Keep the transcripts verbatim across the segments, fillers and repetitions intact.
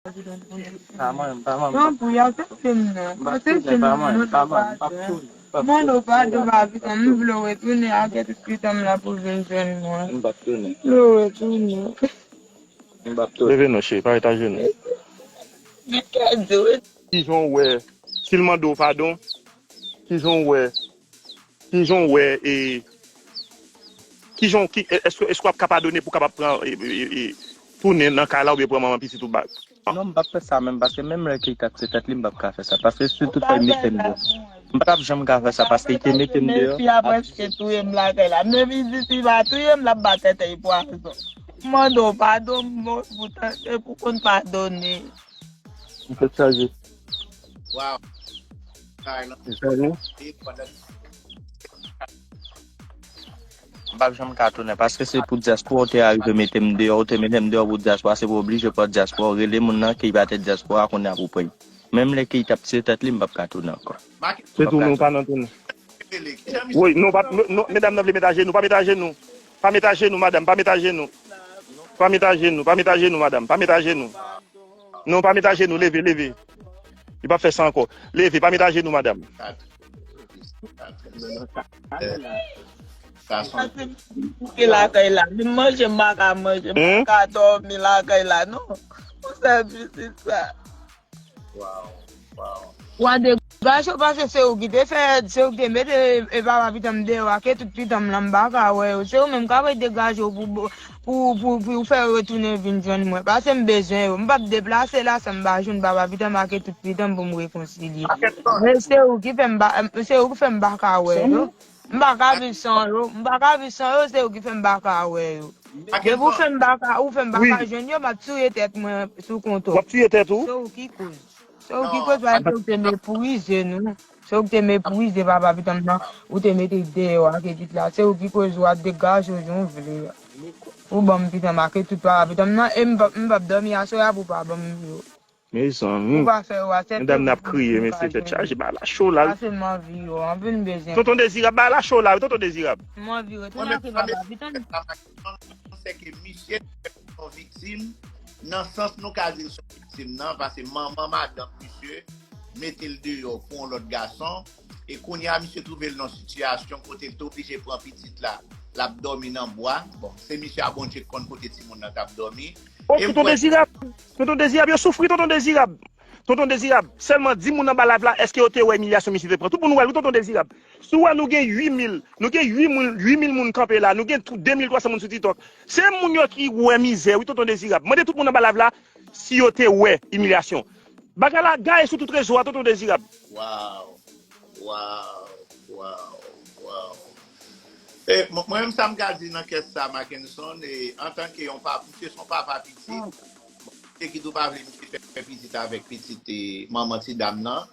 Pa manyen m, pa manyen m. Non, pou y aksepte m non. M p ap tounen, pa manyen m, pa manyen m, m p ap tounen. Mande w padon, papi, m vle w retounen ak tout pitan m la pou vin jwenn mwen. M p ap tounen. M vle w retounen. M p ap tounen. Leve non, cheri, pa ret ajenou. Li ka di w. Kijan w wè, si l mande w padon, kijan w wè, kijan w wè, e, kijan w, ki, èske, èske w ap ka padone pou w kapab pran, e, e, e, e, tounen nan kay la oubyen pran manman pitit ou ba? Non, m p ap fè sa menm, paske menm lè ke li t ap se tèt li, m p ap ka fè sa, paske si tout fè l mete m deyò. M p ap janm ka fè sa, paske li te mete m deyò. Fi a prèske touye m lakay la. Men vizit li pa touye m, l ap ba tèt li pwazon. M mande w padon, m bon pou tande, pou konn padone. M fè chaje. Waw. Kay lan. Chaje. M p ap janm ka tounen, paske se pou dyaspora w te arive mete m deyò, ou te mete m deyò pou dyaspora, se pou oblije pa dyaspora, ou rele moun nan, ke li pa te dyaspora, kounye a pou pran. Menm lè ke li t ap tiye tèt li, m p ap ka tounen ankò. Se tounen, ou pa nan tounen. Wi, non, pa, non, medam nan vle met ajenou, pa met ajenou. Pa met ajenou, madanm, pa met ajenou. Pa met ajenou, pa met ajenou, madanm, pa met ajenou. Non, pa met ajenou, leve, leve. Li p ap fè sa ankò. Leve, pa met ajenou, madanm. Sa se m ki lakay la. Menm manje m pa ka manje, m pa ka dòmi lakay la, non. Pou sèvis sa. Waw, waw. W a degaje w, paske se ou ki te fè, se ou ki te mete, e, papa pitan m deyò a, ke tout pitan m lan m pa ka wè yo. Se ou menm k ap degaje w pou, pou, pou, pou fè yo retounen vin jwenn mwen. Paske m bezwen yo. M p ap deplase la san m pa jwenn papa pitan m a ke tout pitan m pou m rekonsilye. E se ou ki fè m pa, se ou ki fè m pa ka wè yo. M pa ka viv san yo. M pa ka viv san yo, se ou ki fè m pa ka wè yo. Depi ou fè m pa ka, ou fè m pa ka jwenn yo, m ap tiye tèt mwen sou kont ou. W ap tiye tèt ou? Se ou ki koz. Se ou ki koz, paske ou te meprize nou. Se ou ki te meprize papa pitan m nan. Ou te mete l deyò ak elit la. Se ou ki koz, w a degaje w jan w vle. Ou ban m pitan m ak tout papa pitan m nan, e m p ap, m p ap dòmi aswè a pou w pa ban m yo. Mezanmi. Ou pa fè yo aksepte. Medam nan ap kriye, mesye, tèt chaje, bagay la cho la. Pase m anvi yo, anpil m bezwen. Tonton Dezirab, bagay la cho la, wi, Tonton Dezirab. M anvi retounen ak papa pitan m. Se ke misye se yon viktim, nan sans nou ka di l se yon viktim nan, paske manman madanm misye mete l deyò pou yon lòt gason, e kounye a misye twouve l nan sitiyasyon kote l te oblije pran pitit la, l ap dòmi nan bwa. Bon, se misye a Bondye k konn kote timoun nan t ap dòmi. O, e m Tonton kwè Dezirab, Tonton Dezirab, yo soufri, Tonton Dezirab. Tonton Dezirab, sèlman di moun anba live la, èske yo te wè imilyasyon misye te pran? Tout moun wè l, wi, Tonton Dezirab. Si w wè, nou gen uit mil, nou gen uit mil, uit mil moun kanpe la, nou gen tou, de mil twa san moun sou TikTok. Se moun yo ki wè mizè, wi, Tonton Dezirab. Mande tout moun anba live la si yo te wè imilyasyon. Bagay la gaye sou tout rezo a, Tonton Dezirab. Waw, waw, waw, waw. E, mwen, mwen menm, sa m ka di nan kè sa, Mackenson, e, antanke yon pa, misye se yon papa pitit, misye ki tou pa vle misye fè, fè pitit avèk pitit, e, manman ti dam nan.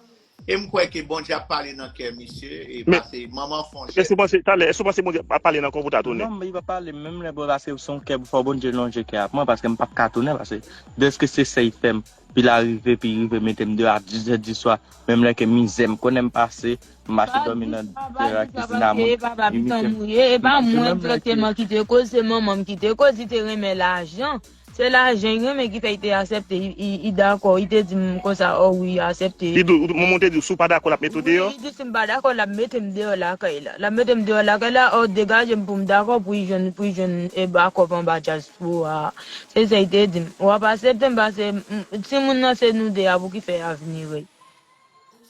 E m kwè ke Bondye ap pale nan kè misye, e, pase manman fè yon jès. Èske w panse, talè, èske w panse Bondye ap pale nan kè w pou ta tounen? Non, li p ap pale menm lè, bro, paske se yon kè, fò Bondye lonje kè ap mwen, paske m p ap ka tounen, paske dèske se sa l fè m, pi l arive, pi l rive mete m deyò a dis zè di swa, menm lè ke mizè m konnen m pase, m mache dòmi nan dera ki sinamonn, li mete m. E pa mwen direkteman ki te koz, se manman m ki te koz, li te renmen lajan. Se lajan li renmen ki fè li te aksepte, li, li, li dakò, li te di m konsa, o wi, li aksepte. Li di w, manman w te di w, si w pa dakò, l ap mete w deyò? Wi, li di si m pa dakò, l ap mete m deyò lakay la. L ap mete m deyò lakay la, o degaje m pou m dakò, pou li jwenn, pou li jwenn, e, bakòp anba dyaspora a. Se sa li te di m. W ap aksepte m, paske, mm, timoun nan se nou de a pou ki fè avni yo.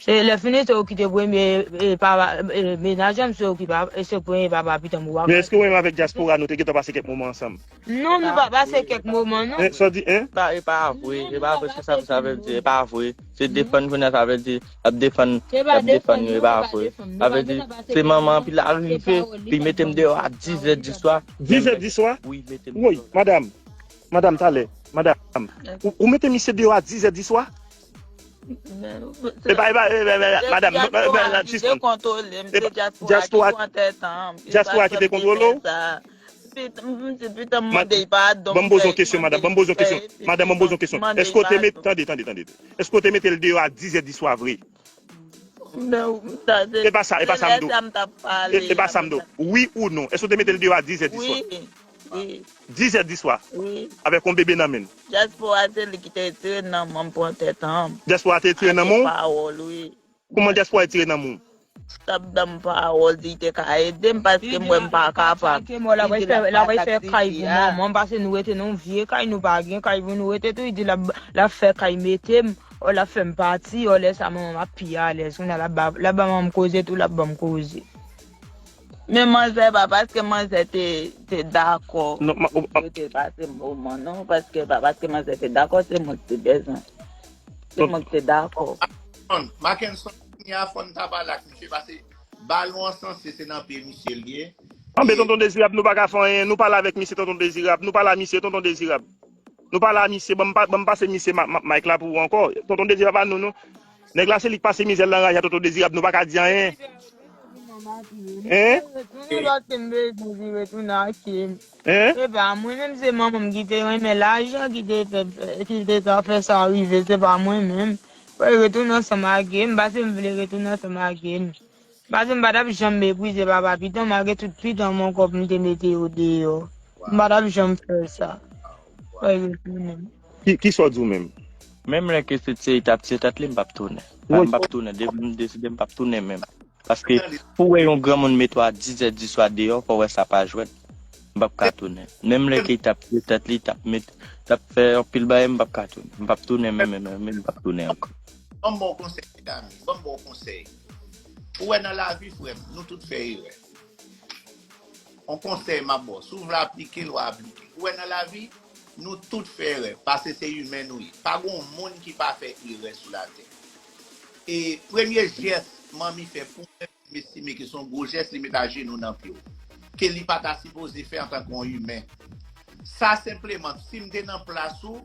Se lè fini, se ou ki te premye, e, papa, e, menaj an, se ou ki pa, e, se premye papa pitan m ou pa. Men èske ou menm avèk dyaspora nou te gentan pase kèk moman ansanm? Non, nou pa pase kèk moman, non. Sa w di, en? E pa vre, e pa vre, se sa, sa vle di, e pa vre. Se defann kounye a, sa vle di, l ap defann, l ap defann yo, e pa vre. Sa vle di, se manman an, pi l arive, pi mete m deyò a dis zè di swa. Dis zè di swa? Wi, mete m deyò. Woy, madanm, madanm, talè, madanm, ou, ou mete misye deyò a dis zè di swa? E pa, e pa, e pa, e pa, madanm, non, non, non, non, sispann. Dyaspora ki te kontwole w? Ban m poze yon kesyon, madanm, ban m poze yon kesyon. Madanm, ban m poze yon kesyon. Èske w te met, tande, tande, tande. Èske w te mete l deyò a dis zè di swa vre? E pa sa, e pa sa m di w. E, e pa sa m di w. Wi ou non? Èske w te mete l deyò a dis zè di swa? wi. Dizè di swa. Wi. Avèk yon bebe nan men l. Dyaspora se li ki te retire nan men m pran tèt an. Dyaspora te retire nan men w? Pawòl, wi. Kouman dyaspora retire nan men w? T ap ban m pawòl, di te ka ede m paske m wè m pa kapab. Li di l ap atake m, l ap fè kay pou manman m, paske nou rete nan yon vye kay, nou pa gen kay pou nou rete tou. Li di l ap, l ap fè kay mete m, o l ap fè m pati, o lè sa manman m ap pi alèz. Kounye a l ap ba, l ap ba manman m koze tou, l ap ban m koze. Men manzè pa paske manzè te, te dakò. Non, ma, o, a, Yo te pase moman non, paske pa paske manzè te dakò, se mwen ki te bezwen. Se mwen ki te dakò. Mackenson, Mackenson, kounye a fò n ta pale ak misye, paske balon an sanse se nan pye misye l ye. Anben, Tonton Dezirab, nou pa ka fè anyen. Nou pale avèk misye, Tonton Dezirab. Nou pale a misye, Tonton Dezirab. Nou pale a misye, ban m pa, ban m pase misye ma, ma, mic la pou ou ankò. Tonton Dezirab a nou, non. Nèg la se li k pase mizè l nan raj a Tonton Dezirab, nou pa ka di anyen. Hein? Retounen paske m bezwen retounen ak m. Hein? Se pa mwen menm, se manman m ki te renmen lajan, ki te fè, ki te ka fè sa rive, se pa mwen menm. Fò l retounen ansanm ak m, paske m vle retounen ansanm ak m. Paske m pa t ap janm meprize papa pitit mwen, malgre tout pitit mwen ankò pou m te mete yo deyò. M pa t ap janm fè sa. Fò l retounen. Ki, ki sa w di w menm? Menm lè ke se tiye li t ap tiye tèt li, m p ap tounen. Pa, m p ap tounen. Depi m deside, m p ap tounen menm. Paske pou w wè yon granmoun mete w a dizè di swa deyò, fò w wè sa pa jwèt. M p ap ka tounen. Menm lè ke li t ap tiye tèt li, t ap met, t ap fè anpil bagay, m p ap ka tounen. M p ap tounen menm, menm, menm, m p ap tounen ankò. Ban m ba w konsèy, medam, ban m ba w konsèy. Ou wè nan lavi, frè m, nou tout fè erè. On konsèy m ap ba w. Si w vle aplike l, w a aplike l. Ou wè nan lavi, nou tout fè erè, paske se imen nou ye. Pa gen yon moun ki pa fè erè sou latè. E premye jès manmi fè pou mwen, m estime ke se yon gwo jès, li met ajenou nan pye w. Ke li pa ta sipoze fè antanke yon imen. Sa senpleman, si m te nan plas ou,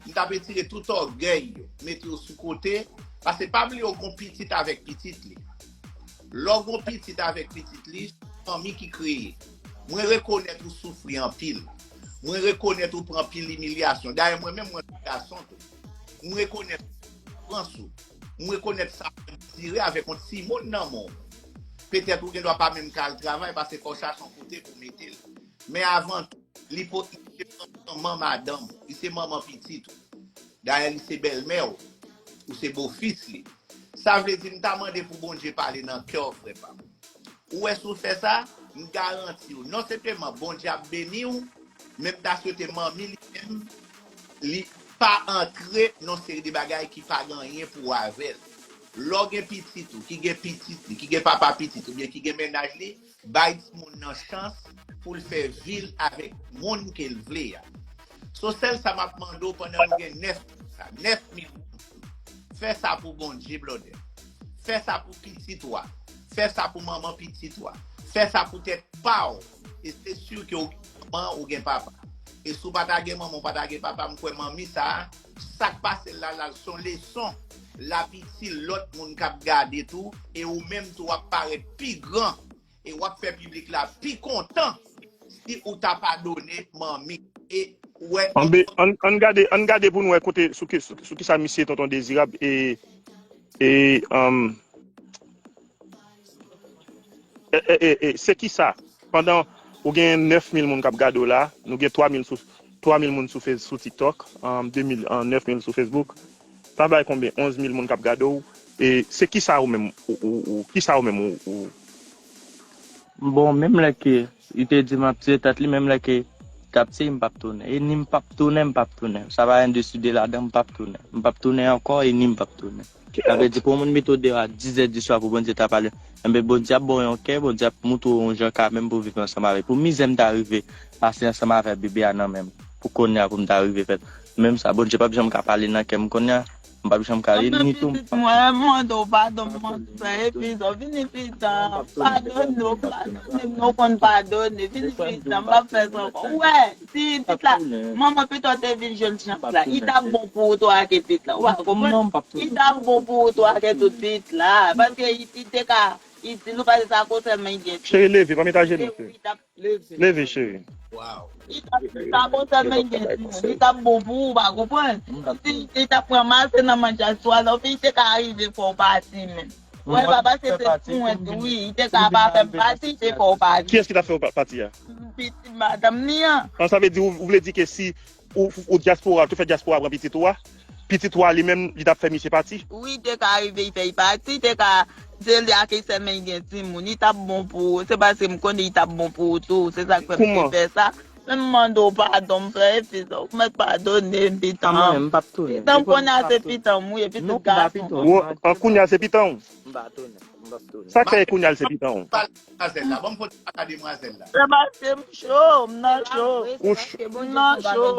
m t ap retire tout ògèy yo, mete yo sou kote, paske pa bliye w gon pitit avèk pitit li. Lè w gon pitit avèk pitit li, fanmi ki kreye. Mwen rekonèt ou soufri anpil. Mwen rekonèt ou pran anpil imilyasyon. Dayè, mwen menm, mwen se gason tou. Mwen rekonèt soufrans ou. Mwen rekonèt sa w andire avèk yon timoun nan men w. Petèt ou gen dwa pa menm ka al travay, paske fò w chache yon kote pou w mete l. Men avan tou, li po-, li se manman madanm ou, li se manman pitit ou. Dayè, li se bèlmè w, ou se bofis li. Sa vle di, m ta mande pou Bondye pale nan kè w, frè pa m. Ou wè, si w fè sa, m garanti w, non senpleman Bondye ap beni w, men m ta swete manmi li menm, li pa antre nan seri de bagay ki pa gen anyen pou w avè l. Lè w gen pitit ou, ki gen pitit li, ki gen papa pitit, oubyen ki gen mennaj li, bay timoun nan chans pou l fè vi l avèk moun ke l vle a. So, sèl sa m ap mande w, pandan nou gen nèf, nèf mil moun, fè sa pou Bondye, blòdè. Fè sa pou pitit ou a. Fè sa pou manman pitit ou a. Fè sa pou tèt pa w. E se si ke w gen manman, ou gen papa. E si w pa ta gen manman, ou pa ta gen papa, m kwè manmi sa a, sa k pase l la, l al se yon leson l ap itil lòt moun k ap gade tou, e ou menm tou w ap parèt pi gran, e w ap fè piblik la pi kontan si ou ta padone manmi. E ou wè. Anben, ann, ann gade, ann gade pou n wè kote, sou ki, sou, sou kisa misye Tonton Dezirab e, e, um, e, e, e, e, se kisa? Pandan ou gen nèf mil moun k ap gade w la, nou gen twa mil sou, twa mil moun sou Face, sou TikTok, um, de mil, um, nèf mil sou Facebook. Sa bay konbyen? Onz mil moun k ap gade w. E se kisa ou menm, ou, ou, ou, kisa ou menm, ou, ou, Bon, menm lè ke li te di m ap tiye tèt li, menm lè ke li t ap tiye, m p ap tounen. E ni m p ap tounen, m p ap tounen. Sa pa gen de si de ladan, m p ap tounen. M p ap tounen ankò, e ni m p ap tounen. Sa vle di, pou yon moun mete w deyò a dizè di swa pou Bondye ta pale, enben, Bondye ap ba w yon kè, Bondye ap montre w yon jan kanmenm pou w viv ansanm avè l. Pou mizè m ta rive pase ansanm avè bebe a nan men m, pou kounye a pou m ta rive fè menm sa, Bondye p ap janm ka pale nan kè m kounye a. M p ap janm ka li ni tou. Pitit mwen, mande w padon, m mande w epi w vini pitan. Padone w, padone m, nou konn padone. Vini pitan, m p ap fè sa ankò. Ou wè, si pitit la, manman pito te vin jwenn chans la, li t ap bon pou ou tou ak pitit la. Ou pa konprann? Li t ap bon pou ou tou ak tout pitit la. Paske li te ka, li di nou pa se sa konsèlman li gen. Cheri, leve, pa met ajenou, cheri. Leve, cheri. Li t ap, li t ap bon sèlman li gen timoun. Li t ap bon pou ou, ou pa konprann? Si li t ap ranmase nan manje a swa la, ou fin te ka rive fè w pati menm. Mwen pa pase se pwent, wi. Li te ka pa fè m pati, se fò w pati. Kiyès ki t ap fè w pa- pati a? Pitit madanm li an. An, sa vle di, ou, ou vle di ke si ou, ou dyaspora, ou te fè dyaspora pran pitit ou a, pitit ou a li menm, li t ap fè misye pati? Wi, te ka rive, li fè l pati, te ka, se li ak li sèlman li gen timoun, li t ap bon pou ou. Se paske m konnen li t ap bon pou ou tou. Se sa k fè m te fè sa. Men m mande w padon, m fè epi sa. Ou mèt padone m, pitan. Mwen menm, m p ap tounen. Pitan m konnen se pitan m, wi, epi se gason. An, kounye a se pitan w? M pa tounen. M p ap tounen. Sa k fè kounye a l se pitan w? Pale demwazèl la. Ban m foto pale demwazèl la. Se paske m cho, m nan cho. Ou cho. M nan cho.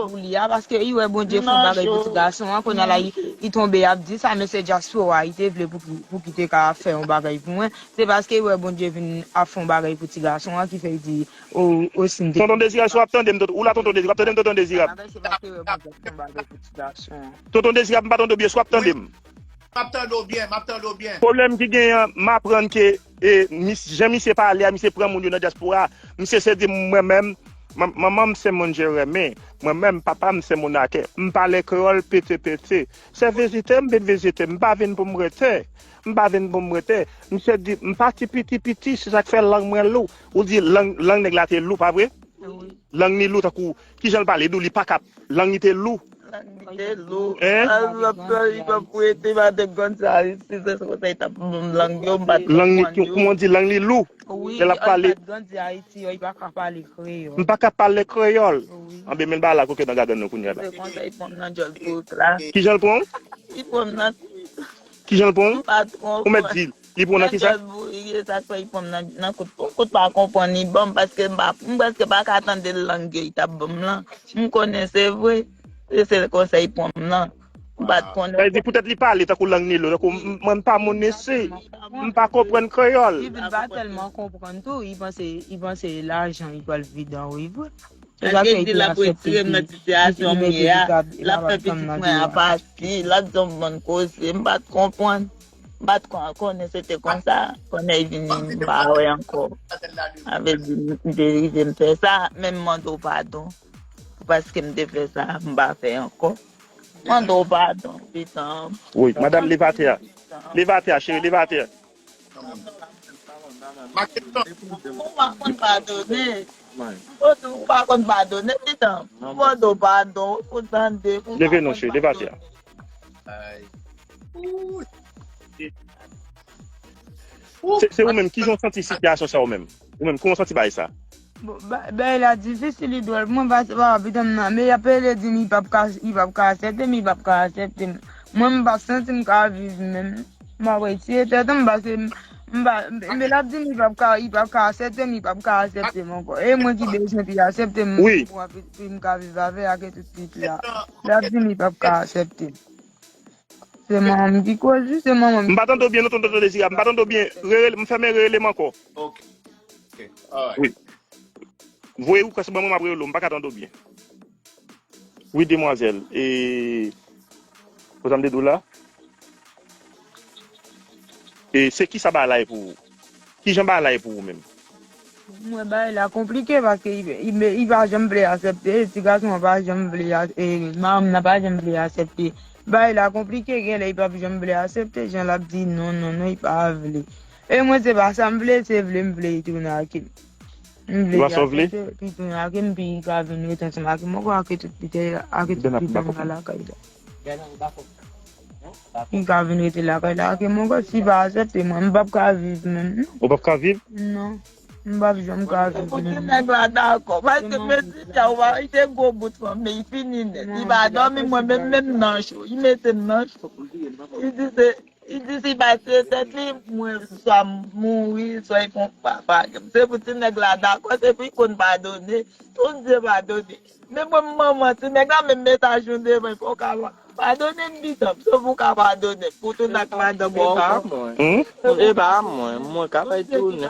Paske li wè Bondye fè yon bagay pou ti gason an, kounye a la, li, li tonbe ap di sa, men se dyaspora, li te vle pou ki, pou ki te ka fè yon bagay pou mwen. Se paske li wè Bondye vin ap fè yon bagay pou ti gason an, ki fè li di, o, o, si m te. Tonton Dezirab, si w ap tande m, tonton, ou la, Tonton Dezirab, w ap tande m, Tonton Dezirab? Bagay se paske li wè Bondye fè yon bagay pou ti gason an. Tonton Dezirab, m pa tande w byen, si w ap tande m. M ap tande w byen, m ap tande w byen. Pwoblèm ki genyen an, m aprann ke, e, mis, jan misye pale a, misye pran moun yo nan dyaspora. Misye se di mwen menm, man- manman m se moun Jeremi, mwen menm papa m se moun Akè. M pale kreyòl pete pete. Se vizite m vin vizite m, m pa vin pou m rete. M pa vin pou m rete. Misye di, m pati piti piti, se sa k fè lang mwen lou. Ou di lang, lang nèg la te lou, pa vre? Wi. Lang li lou tankou, kijan l pale, dou li pa ka, lang li te lou. Lang li te lou. Hein? Al, l ap fè, li p ap rete, pa te konn sa, si se konsa, li t ap ban m lang yo, m pa t konprann yo. Lang li, kouman w di, lang li lou? Wi, lè l ap pale. Li pa t grandi Ayiti, li pa ka pale kreyòl. M pa ka pale kreyòl. Wi. Anben, men bagay la koke nan gagann nou kounye a la. Se konsa, li pran m nan djòl bout la. Kijan l pran w? Li pran m nan Kijan l pran w? M pa t konprann. Ou mèt di l. Li pran w nan kisa? Nan djòl bout, e sa k fè li pran m nan, nan kout, kout pa konprann li ban m, paske m pa, m prèske pa ka tande lang yo li t ap ban m lan. M konnen se vre. E se konsa li pran m nan. M pa t konnen. Sa vle di poutèt li pale tankou lang li lou, tankou m, m, mwen m pa moun isi. M pa konprann kreyòl. Li vin pa tèlman konprann tou, li panse, li panse lajan li pral vide anwo, wi vre. Malgre l di l ap retire m nan sitiyasyon m ye a, l ap fè pitit mwen an pati, l ap di yon bann koze, m pa t konprann. M pa t kon- konnen se te konsa. Konnen l vini, m pa wè ankò. Sa vle di, m te rive m fè sa, men m mande w padon. Paske m te fè sa, m pa fè ankò. Mande w padon, pitan. Wi, madanm, leve atè a. Leve atè a, cheri, leve atè a. Ou pa konn padone. Ou pa konn padone, pitan. Ou mande w padon, ou tande. Leve non, cheri, leve atè a. Se, se ou menm, kijan w santi sitiyasyon sa ou menm? Ou menm, kòman w santi bagay sa? Bon, ba- bagay la difisil, li dwòl pou mwen, paske papa pitit mwen nan, men y ap rele di m li p ap ka, li p ap ka aksepte m, li p ap ka aksepte m. Mwen, m p ap santi m ka viv menm. M ap retire tèt mwen, paske m, m pa, men l ap di m li p ap ka, li p ap ka aksepte m, li p ap ka aksepte m ankò. E mwen ki bezwen pou l aksepte m, pou, pou m ka viv avè l ak tout pitit la. L ap di m li p ap ka aksepte m. Se manman m ki koz li, se manman m. M pa tande w byen non, tonton Dezirab, m pa tande w byen. Rerele, m fèmen rerele m ankò. Ok. Ok. Alright. Wi. Voye ou, paske manman m ap rele w, m pa ka tande w byen. Wi, demwazèl. E, kote m te di w la? E se kisa bagay la ye pou ou? Kijan bagay la ye pou ou menm? Mwen, bagay la konplike paske li, li, li pa janm vle aksepte, ti gason an pa janm vle a- e, manman nan pa janm vle aksepte. Bagay la konplike, genlè li p ap janm vle aksepte, jan l ap di non, non, non, li pa vle. E mwen, se pa sa m vle, se vle m vle li tounen ak li. M vle li aksepte, li tounen ak li, pi li ka vin rete ansanm ak mwen, ak tout pitit, ak tout pitit mwen lakay la. Li ka vin rete lakay la ak mwen, si pa aksepte mwen, m p ap ka viv menm. Ou p ap ka viv? Non. M p ap janm ka viv menm. Pou ti nèg la dakò, paske men ti sa, ou pa, li te gwo bout fanmi, li fini nèt. Li pa dòmi, mwen menm, menm nan cho. Li mete m nan cho. Li di se, li di si pa se tèt li, mwen swa m mouri, swa li pran papa. Se pou ti nèg la dakò, se pou li konn padone. Tout Dye padone. Men mwen, m manman ti nèg la, men m met ajoun devan, fò w ka padone m, pitan m. Sof ou ka padone m pou tounen ak madanm ou ankò. Hmm? E pa mwen, mwen ka fè tounen.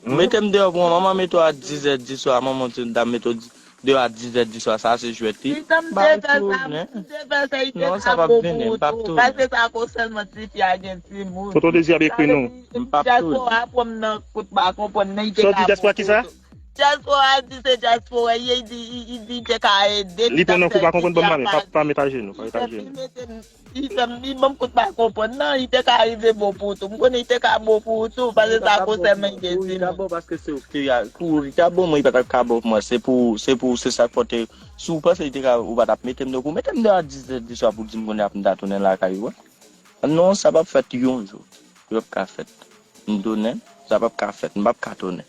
Mete m deyò pou mwen, manman mete w a dizè diswa, manman ti dam mete w di- deyò a dizè diswa, sa se jwèt li. Pitan m te fè sa, m te fè sa, li te ka bon pou ou tou. Paske sa ko sèlman tifi a gen timoun. Tonton Dezi ap ekri nou. M p ap tounen. Dyaspora pran m nan kout pa konprann, men li te ka bon pou ou tou. Sa w di, dyaspora kisa? Dyaspora di se dyaspora l ye, li di, li, li di li te ka ede. Li pran nan kou, pa konprann, Bob Marley, pa, pa met ajenou, pa met ajenou. Li fè m, li ban m kout pa konprann nan, li te ka rive bon pou ou tou. M konnen li te ka bon pou ou tou, paske sa konsènan mwen gen ti moun. Li ta bon paske se ou ki te a, pou ou, li ta bon, mwen, li pa t ap ka bon pou mwen. Se pou, se pou, se sa k fè w te, si w panse li te ka, ou pa t ap mete m deyò, pou mete m deyò a dis zè di swa pou di m kounye a pou m ta tounen lakay ou a. Non, sa p ap fèt yon jou. Li p ap ka fèt. M tounen, sa p ap ka fèt. M p ap ka tounen.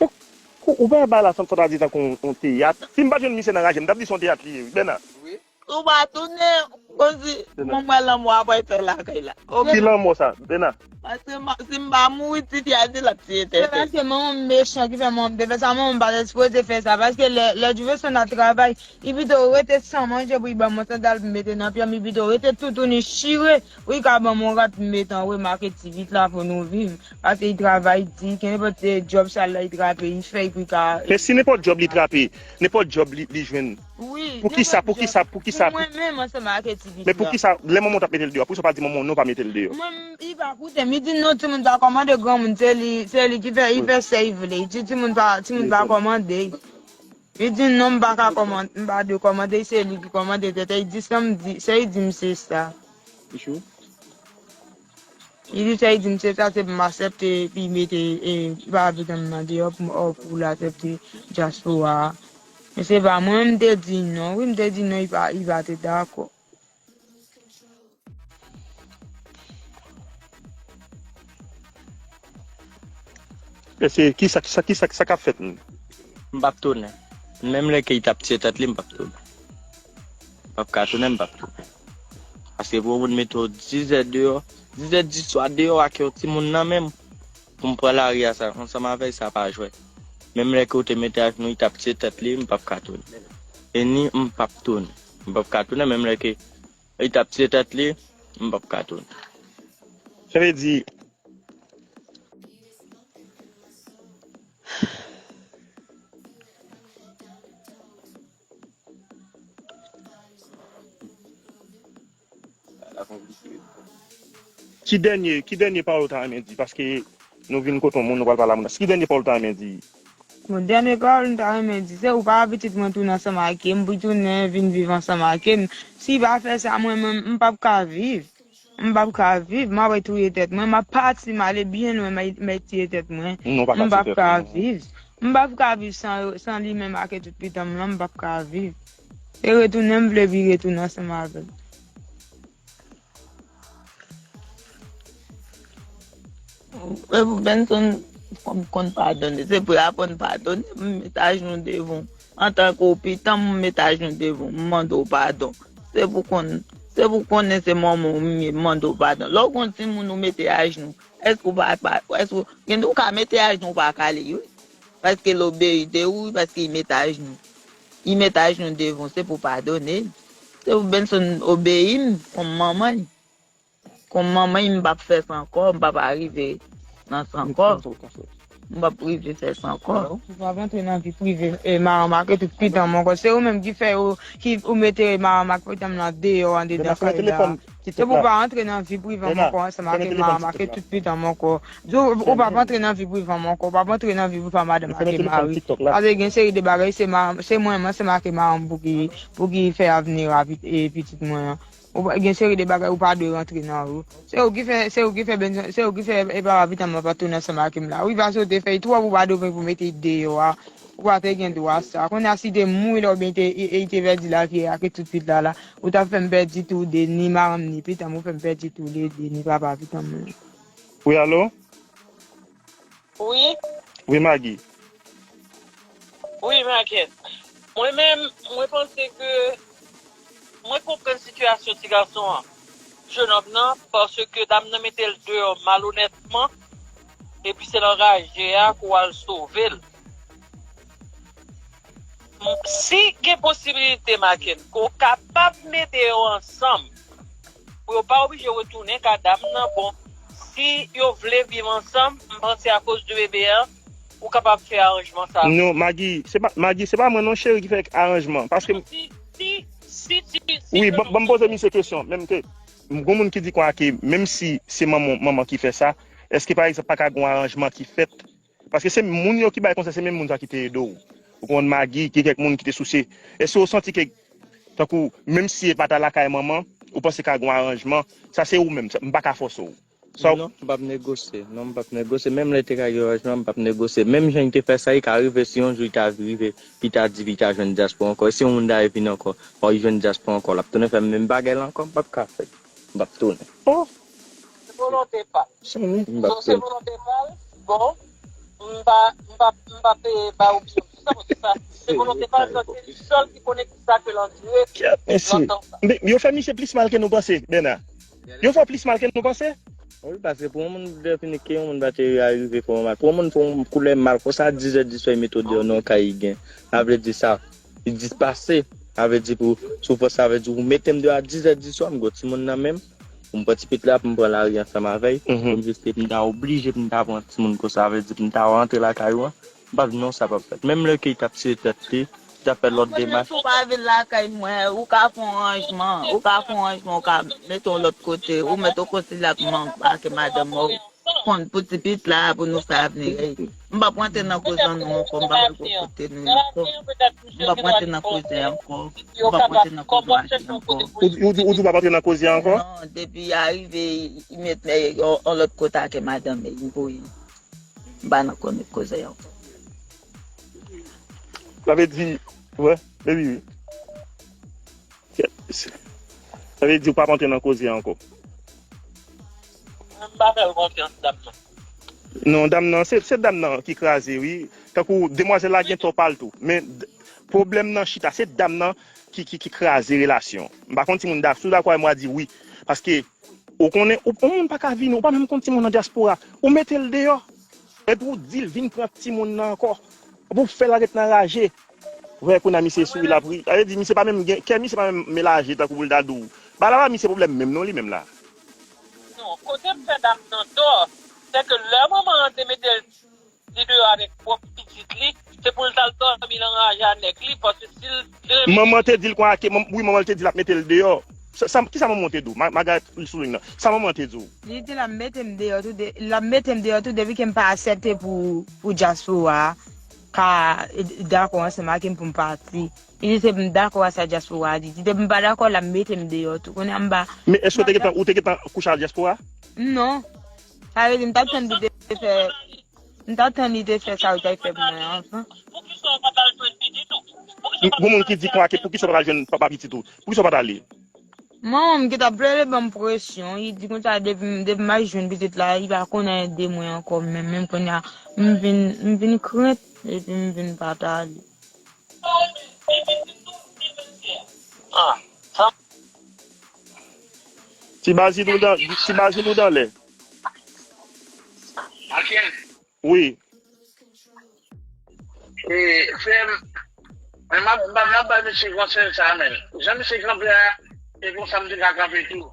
Ou, ou pa ba la sant fantasi tankou yon, yon teyat. Si m pa t jwenn misye nan raje, m t ap di se yon teyat li ye, wi, Bèna. Ou pa tounen, konsi, mwen mwen lanmò a pral fè lakay la. Ki lanmò sa, Bèna? Paske ma-, si m pa mouri, ti fi a di l ap tiye tèt. Se paske manman m mechan ki fè manman m te fè sa, manman m pa t sipoze fè sa, paske lè, lè Dieu veut son travay, li pito rete san manje pou li ban mwen sandal pou m mete nan pye m, li pito rete toutouni chire pou li ka ban mwen rad pou m mete an we make ti vit la pou nou viv. Paske li travay di, kenenpòt djòb sal la li trape, li fè, li pou li ka. Men si nenpòt djòb li trape, nenpòt djòb li, li jwenn, wi, poukisa, poukisa, poukisa? Pou mwen menm ansanm ak ti vit la. Men poukisa, lè manman w t ap mete l deyò, poukisa w pa di manman w non, pa mete l deyò? Mwen, li pa koute m, li di non, timoun pa kòmande granmoun, se li, se li ki fè, li fè sa li vle. Li di timoun pa, timoun pa kòmande. Li di non, m pa ka kòmande, m pa dwe kòmande, se li ki kòmande tèt li. Li di sa m di, sa li di m se sa. Li di sa li di m se sa, se pou m aksepte, epi mete, e, pa vit m nan deyò pou, pou l aksepte dyaspora a. Men se pa mwen, m te di non, wi, m te di non, li pa, li pa te dakò. Èske, kisa, kisa, kisa, kisa k ap fèt menm? M p ap tounen. Menm lè ke li t ap tiye tèt li, m p ap tounen. M p ap ka tounen, m p ap tounen. Paske pou yon moun mete w dis zè deyò, dis zè di swa deyò ak yon timoun nan men m, pou m pran lari a sa, ansanm avè l, sa pa jwèt. Menm lè ke w te mete ajenou, li t ap tiye tèt li, m p ap ka tounen. E ni m p ap tounen. M p ap ka tounen, menm lè ke li t ap tiye tèt li, m p ap ka tounen. Sa vle di, ki dènye, ki dènye pawòl ou ta renmen di? Paske nou vin kote yon moun, nou pral pale a moun nan. Ki dènye pawòl ou ta renmen di? Bon, dènye pawòl m ta renmen di, se ou pa pitit mwen tounen ansanm ak m, pou tounen vin viv ansanm ak m. Si pa fè sa, mwen menm, m p ap ka viv. M p ap ka viv, m ap touye tèt mwen, m ap pati, m ale byen lwen, m ap, m ap tiye tèt mwen. Non, pa ka tiye tèt ou, non. M p ap ka viv. M p ap ka viv san, san li menm ak tout pitit mwen, m p ap ka viv. Se retounen m vle, pi retounen ansanm avè l. E pou Benson konn, konn padone. Se pou l aprann padone. M met ajenou devan w. Antanke w pitit m, m met ajenou devan w. M mande w padon. Se pou konn, se pou konnen se manman w m ye, m mande w padon. Lè w gon timoun ou mete ajenou, èske w pa, pa, èske w, gen de w ka mete ajenou w pa kale, wi. Paske l obeyi de ou, paske li met ajenou. Li met ajenou devan w, se pou padone l. Se pou Benson obeyi m kòm manman l. Kòm manman, m p ap fè sa ankò, m p ap rive nan sa ankò. M p ap rive fè sa ankò. Ou p ap antre nan vi prive, e, manman m ak tout pitit mwen ankò. Se ou menm ki fè yo, ki ou mete manman m ak pitit m nan deyò, andedan kay la. Se pou w pa antre nan vi prive m ankò, ansanm ak manman m ak tout pitit mwen ankò. Di w, ou p ap antre nan vi prive m ankò, ou p ap antre nan vi prive madanm ak mari. Paske gen seri de bagay, se ma-, se mwen, mwen, se ma-, ak manman m pou ki, pou ki fè avni a pi-, e, pitit mwen an. Ou pa, gen seri de bagay ou pa dwe rantre nan yo. Se ou ki fè, se ou ki fè Benson, se ou ki fè, e, papa pitit mwen pa tounen ansanm ak m la. Wi, paske w te fè l twòp, ou pa dwe vin pou mete l deyò a. Ou pa te gen dwa sa. Kounye a, si te mouri la, oubyen te, e, e, te pèdi lavi ak tout pitit la la, ou t ap fè m pèdi tou de, ni manman m, ni pitit m, ou fè m pèdi tou le de, ni papa pitit mwen. Wi, alo? Wi. Wi, Maggie. Wi, Marquette. Mwen menm, mwen panse ke mwen konprann sitiyasyon ti gason an, jenòm nan, paske dam nan mete l deyò malonètman, epi se nan raje a pou al sove l. Si gen posibilite, Marquette, ke w kapab mete yo ansanm, pou yo pa oblije retounen ka dam nan, bon, si yo vle viv ansanm, m panse akoz de bebe a, ou kapab fè aranjman sa. Non, Maggie, se pa, Maggie, se pa mwen non, cheri, ki fè aranjman. Paske si, si, si, si, si, wi, ban, ban m poze misye kesyon. Menm ke, gon moun ki di konsa ke, menm si se manman, manman ki fè sa, èske, pa egzanp, pa ka gon aranjman ki fèt Paske se moun yo ki bay konsèy, se menm moun sa ki te ede w. Ou konprann, Magi, gen kèk moun ki te souse. Èske w santi ke, tankou, menm si e pa ta lakay manman, ou panse ka gen yon aranjman? Sa se ou menm, sa, m pa ka fòse w. Sa w- Non, m p ap negosye. Non, m p ap negosye. Menm lè te ka gen aranjman, m p ap negosye. Menm jan li te fè sa, li ka rive si yon jou li ta rive, li ta di li ta jwenn dyaspora ankò. E si yon moun ta vin ankò, fò li jwenn dyaspora ankò, l ap tounen fè menm bagay la ankò, m p ap ka fè. M p ap tounen. Oh, Se volonte pa l. Sony. M p ap So se tounen. Volonte pa l, bon, m pa m pa m pa pe ba opinyon sou sa, paske sa se volonte pa l, sa se li sèl ki konnen ki sa ke l andire Kèt, mesye. nan tan sa. Men, yo fè misye plis mal ke nou panse, Bèna. Yo fè w plis mal ke nou panse. Wi, paske pou yon moun defini ke yon moun pa te rive fè w mal. Pou yon moun fè yon koulè mal konsa, dizè di swa, li mete w deyò nan yon kay li gen. Sa vle di sa, li dispase. Sa vle di pou soufrans, sa vle di ou mete m deyò a dizè di swa, m gen yon timoun nan men m. Pou m pran ti pit la, pou m pran lari ansanm avè l. Pou m jis, m ta oblije pou m ta pran timoun konsa, sa vle di pou m ta rantre lakay ou an. M pa di non, sa p ap fèt. Menm lè ke li t ap tire tèt li, li t ap fè lòt demach. Si w pa vin lakay mwen, ou ka fè yon ranjman, ou ka fè yon ranjman, ou ka mete w lòt kote, ou mèt ou konsilye ak manman ak madanm ou, konn pou ti pit la, pou nou fè avni. M p ap rantre nan koze an nou ankò, m p ap rantre kote nou ankò. M p ap rantre nan koze ankò. M p ap rantre nan koze mache ankò. Ou, ou, ou di w pa p antre nan koze a ankò? Non, depi arive, li met yon lòt kote ak madanm li, m voye. M pa nan konn koze ankò. Sa vle di, wè, baby, wi. Sa vle di ou pa p antre nan koze a ankò. Mwen m pa fè l konfyans dam nan. Non, dam nan, se, se dam nan ki kraze, wi. Tankou demwazèl la gen tò pa l tou. Men d- pwoblèm nan chita, se dam nan ki, ki, ki kraze relasyon. M pa konn timoun da, si w dakò avè m, w a di wi. Paske, ou konnen, ou, yon moun pa ka vini, ou pa menm konn timoun nan dyaspora. Ou mete l deyò. Epi w di l vin pran timoun nan ankò. Epi w fè l ret nan raje. Wè, kounye a misye souri, l ap ri. Sa vle di, misye pa menm gen, kè misye pa menm melaje tankou pou l ta di w. Bagay la pa misye pwoblèm menm non, li menm la. Non, kote m fè dam nan tò, se ke lè manman an te mete l deyò avèk pwòp pitit li, se pou l t al dòmi nan raje a nèg li, paske si l te renmen Manman te di l konsa ke, manm- wi, manman l te di l ap mete l deyò. Sa, sa, kisa manman w te di w? Ma- Maga li sou liy nan. Sa manman w te di w? Li di l ap mete m deyò tou de, l ap mete m deyò tou depi ke m pa aksepte pou, pou dyaspora a ka dakò ansanm ak m pou m pati. Li di se m dakò a sa dyaspora a di. Li di depi m pa dakò, l ap mete m deyò tou. Kounye a m pa. Men èske w te gentan, ou te gentan kouche ak dyaspora? Non. Sa vle di m t ap tann li te fè, m t ap tann li te fè sa li t ap fè pou mwen anvan. Poukisa w pa t al jwenn pitit ou? Poukisa w pa Gon moun ki di konsa ke poukisa w pa t al jwenn papa pitit ou? Poukisa w pa t ale? Manman m ki t ap plede ban m presyon, li di konsa depi m, depi m al jwenn pitit la, li pa konn anyen de mwen ankò menm, menm kounye a m vin, m vin krent, epi m vin pa t ale. Ah, sa Ti Bazil ou dan, ti Bazil ou dan lè. Akyèl. Wi. E, frè m, men m ap m ap bay misye konsèy sa, men. Jan misye kanpe a, e konsa m te ka kanpe tou.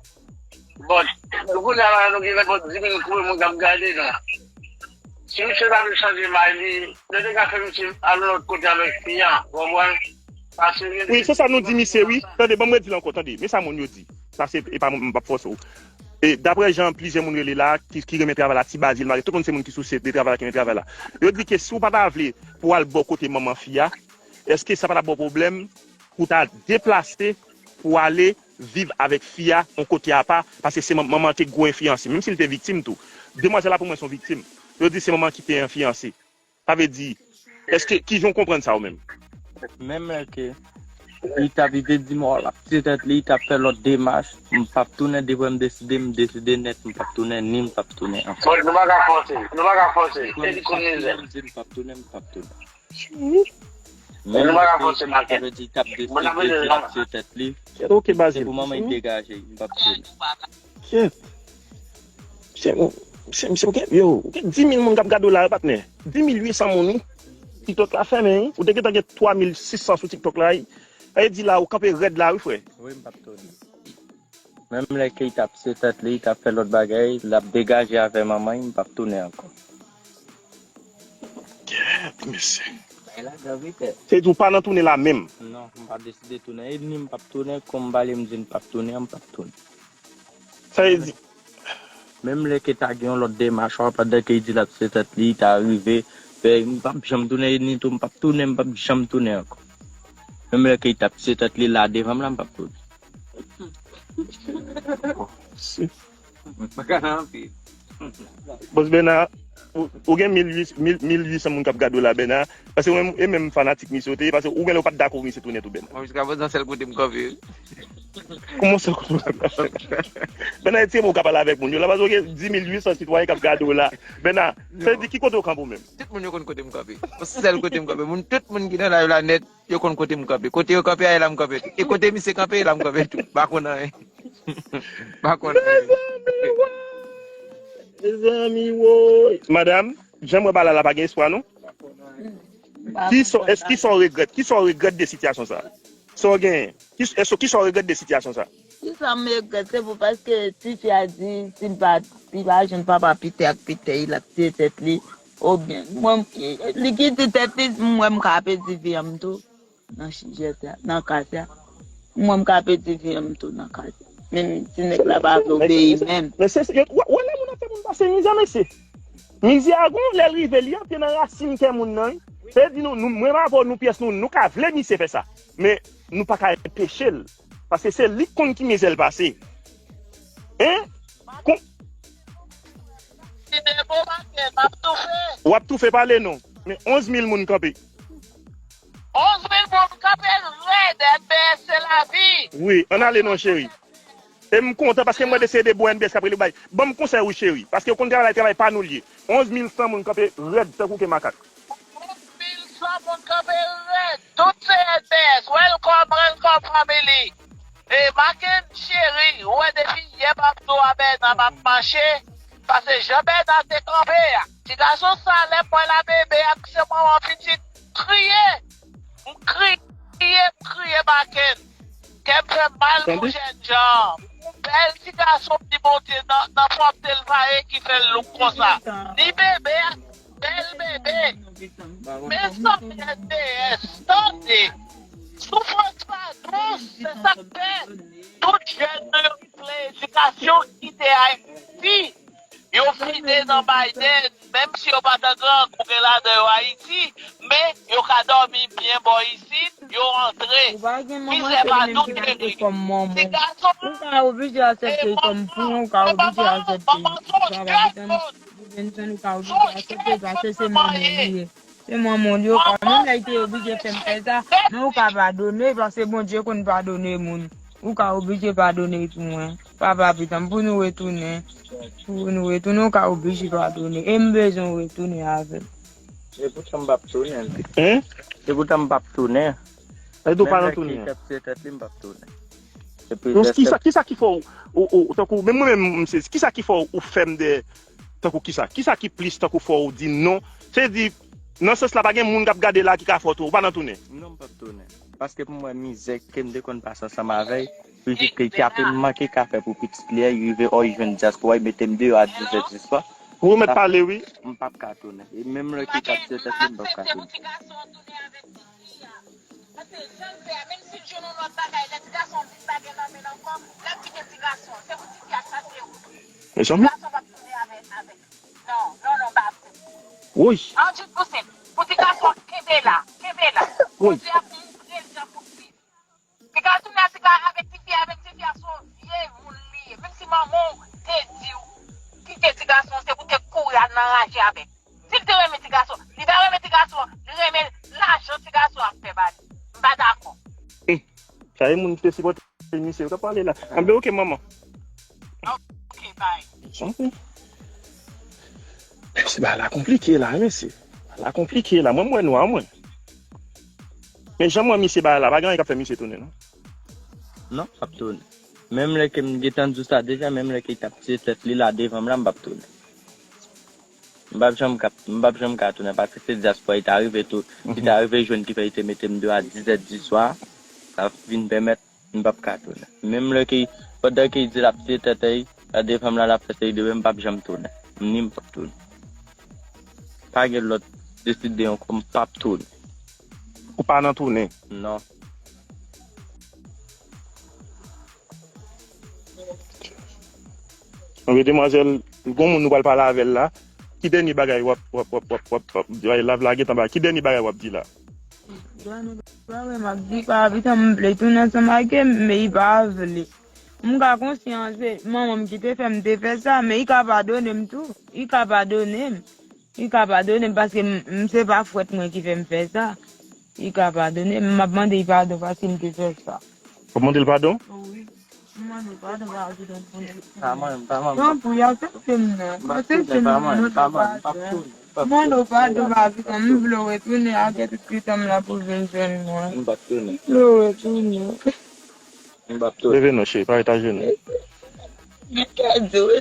Bon, nou kounye a la, nou gen nenpòt dis mil koure moun k ap gade nou. Si misye ta vle chanje may li, yo te ka fè misye al yon lòt kote avèk fi a, w konprann? Paske gen Wi, se sa nou di misye, wi. Tande, ban m redi l ankò, tande. Men sa moun yo di. Sa se, e pa mwen, m p ap fòse w. E daprè jan plizyè moun rele la, ki, ki renmen travay la, Ti Bazil, Mari, tout moun se moun ki souse de travay la, ki renmen travay la. Yo di ke si w pa ta vle pou w al bò kote manman fi a, èske sa pa t ap ba w pwoblèm pou w ta deplase pou w ale viv avèk fi a yon kote apa, paske se man- manman te gwo enfliyanse, menm si l te viktim tou. Demwazèl la pou mwen se yon viktim. Yo di se manman ki te enfliyanse. Sa vle di, èske, kijan w konprann sa ou menm? Menm lè ke li t ap rive di m, oh, l ap tire tèt li, li t ap fè lòt demach, m p ap tounen, depi m deside, m deside nèt, m p ap tounen, ni m p ap tounen ankò. Bon, nou pa ka fòse, nou pa ka fòse. Se li konn mizè. M di m p ap tounen, m p ap tounen. Nou pa ka fòse Makenn. Lè di l t ap deside, di l ap tire tèt li, Ok, se Bazil. Pou manman li degaje, m p ap tounen. Kèt. Se, se, se, ou gen, yo, ou gen dis mil moun k ap gade w la, patnè. Dis mil uit san moun, wi. TikTok la fèmen, wi. Ou te gentan gen twa mil sis san sou TikTok la, wi. Sa vle di la, ou kanpe rèd la, wi, frè. Wi, m p ap tounen. Menm lè ke li t ap tire tèt li, li t ap fè lòt bagay, l ap degaje avè manman li, m p ap tounen ankò. Kèt, mesye. Bay la dan vite. Se di ou pa nan tounen la menm. Non, m pa deside tounen. E ni m p ap tounen, kon m pale m di m p ap tounen, m p ap tounen. Sa vle di, Menm lè ke ta gen yon lòt demach, pandan ke li di l ap tire tèt li, ta rive, Ey, m p ap janm tounen, Nito, m p ap tounen, m p ap janm tounen ankò. Menm lè ke l t ap tiye tèt li la devan m la, m p ap tounen. Bòs Bèna, ou, ou gen mil uit, mil, mil uit san moun k ap gade w la, Bèna. Paske ou menm, e menm fanatik misye w te ye, paske ou genlè w pa t dakò misye tounen tou, Bèna. Mwen jiska prezan sèl kote m kanpe. Kòman w sèl kote w kanpe? Bèna, e tire w ka pale avèk moun yo la, paske w gen dis mil uit san sitwayen k ap gade w la. Bèna, se di ki kote w kanpe w menm? Tout moun yo konn kote m kanpe. Yon sèl kote m kanpe. Moun, tout moun ki nan live la nèt, yo konn kote m kanpe. Kote yo kanpe a, e la m kanpe tou. E kote misye kanpe, e la m kanpe tou. Pa konn anyen. Pa konn anyen. Mezanmi, woy. Mezanmi, woy. Madanm, jan m wè bagay la, pa gen espwa, non? Kisa, èske kisa w regrèt? Kisa w regrèt de sitiyasyon sa? Sa w genyen? Kis-, èske, kisa w regrèt de sitiyasyon sa? Kisa m regrèt? Se pou paske tifi a di, si l pa, li pa jwenn papa Pitè ak Pitè, l ap tiye tèt li. Oubyen, mwen, li ki di tèt li, mwen m ka pèdi vi an m tou. Nan sijè sa, nan ka sa. Mwen m ka pèdi vi an m tou nan ka sa. Menm si nèg la pa vle obeyi menm. Men se, se, yo, wè, wè lè moun ap fè moun pase mizè, mesye. Mizè a gon lè l rive, li antre nan rasin kè moun nan, wi. Se di nou, nou, mwen m avè w, nou pyès nou, nou ka vle misye fè sa. Men nou pa ka anpeche l. Paske se li k konn ki mizè l pase. Hein? Kon- Ti Debo Maten, m ap toufe. W ap toufe, pale non. Men onz mil moun kanpe. Onz mil moun kanpe rèd, M B S se lavi. Wi, ann ale non, cheri. E m kontan paske m wè de se de bon M B S k ap rele bay. Ban m konsèy wi, cheri. Paske w konn travay la, travay pa nou l ye. Onz mil san moun kanpe rèd tankou ke makak. Onz mil san moun kanpe rèd. Tout se M B S. Welcome, welcome, family. E Maken cheri, ou wè depi yè m ap di w a Bèna m ap mache, paske jan Bèna te kanpe a. Ti gason sa, lè m wè l a bebe ak se manman pitit, kriye. M kriye, m kriye Maken. Kè m fè mal pou jènjan. Yon bèl ti gason m di Bondye nan, nan pwòpte l pa ye ki fè l louk konsa. Ni bebe a, bèl bebe. Mezanmi, M B S, tande. Soufrans pa dous, se sa k fè tout jèn nou yo ki vle edikasyon kite Ayiti. Yo vide nan Biden, menm si yo pa t grangou, gen ladan yo Ayiti, men yo ka dòmi byen bò isit, yo antre. Mizè pa dous, cheri. Ti gason, ou ka oblije aksepte l kòm pou ou, ou ka oblije aksepte l. Ou ka oblije aksepte l paske se manman w li ye. Se manman w li, ou ka, menm lè l te oblije fè m fè sa, men ou ka padone, paske Bondye konn padone moun. Ou ka oblije padone pou mwen. Papa pitan, pou nou retounen. Pou nou retounen, ou ka oblije padone. E m bezwen w retounen avè m. E poutan m p ap tounen. Hein? E poutan m p ap tounen. E tou pa nan tounen. Menm lè ki t ap tiye tèt li, m p ap tounen. Epi non, kisa, kisa ki fè w, ou, ou, tankou, menm mwen menm, m sezi, kisa ki fè w, ou fè m de, tankou kisa? Kisa ki plis tankou fè w di non? Se di, nan sans la, pa gen moun k ap gade la ki ka fè w tou, ou pa nan tounen? Non, m p ap tounen. Paske pou m wè mizè ke m te konn pase ansanm avè l, pou jis ke li te ap manke ka fè pou pitit li a, li rive, o, li jwenn dyaspora, li mete m deyò a dis zè di swa. Ou mèt pale, wi. M p ap ka tounen. E menm lè ki t ap tiye tèt li, m p ap ka tounen. Paske jan l fè a, menm si l jwenn yon lòt bagay, lè ti gason vin pa gen nan men l ankò, l ap kite ti gason an. Se pou tifi a chase wout li. Mezanmi. Ti gason p ap tounen avè, avè l. Non, non, non, pa vre. Woy. An tout pou senp. Pou ti gason an kenbe la, kenbe la. Woy. Bondye ap montre l jan pou l viv. Ti gason la, ti ga-, avèk tifi, avèk tifi a, se yon vye moun li ye. Menm si manman w te di w, kite ti gason, se pou te kouri al nan raje avè l. Si l te renmen ti gason, li pa renmen ti gason, li renmen lajan ti gason ap fè ba li. M pa dakò. Hmm. Sa e moun ki te sipòte misye, yo t ap pale la. Anben, oke, manman. Oke, bay. Santi. Mesye, bagay la konplike la, wi, mesye. Bagay la konplike la. Mwen, m wè nwa, mwen. Men jan m wè misye bagay la, pa gen anyen k ap fè misye tounen, non. Non, p ap tounen. Menm lè ke m gentan di w sa deja, menm lè ke l t ap tiye tèt li la devan m la, m p ap tounen. M p ap janm ka, m p ap janm ka tounen, paske se dyaspora li ta rive tou, li ta rive jwenn ki fè li te mete m deyò a dis zè di swa, sa vin pèmèt m p ap ka tounen. Menm lè ke, pandan ke l di l ap tiye tèt li, la devan m la, l ap fè seri de bagay, m p ap janm tounen. Ni m p ap tounen. Pa gen lòt deside ankò, m p ap tounen. Ou pa nan tounen? Non. Anben, demwazèl, gon moun nou pral pale avè l la. Ki dènye bagay w ap, w ap, w ap, w ap, w ap, w ap, w ap, live la gentan ba, ki dènye bagay w ap di la? Dwa nou pa wè m ap di pa abitan m vle tounen ansanm ak m, men li pa vle. M ka konsyan se manman m ki te fè m te fè sa, men li ka padone m tou. Li ka padone m. Li ka padone m paske m, m se pa frèt mwen ki fè m fè sa. Li ka padone m. M ap mande li padon paske m te fè sa. W ap mande l padon? Wi. M mande l padon pa abitan m. Pa mwen, pa mwen. Non, pou y aksepte m nan. Aksepte m nan. Pa mwen, pa mwen. M ap tounen. Mwen nou pa dou pa vitan, m vle w retounen, a gen tout kritan m la pou vin jwenn mwen. M p ap tounen. M vle w retounen. M p ap tounen. Leve non, cheri, pa ret ajenou. Mwen ka di w.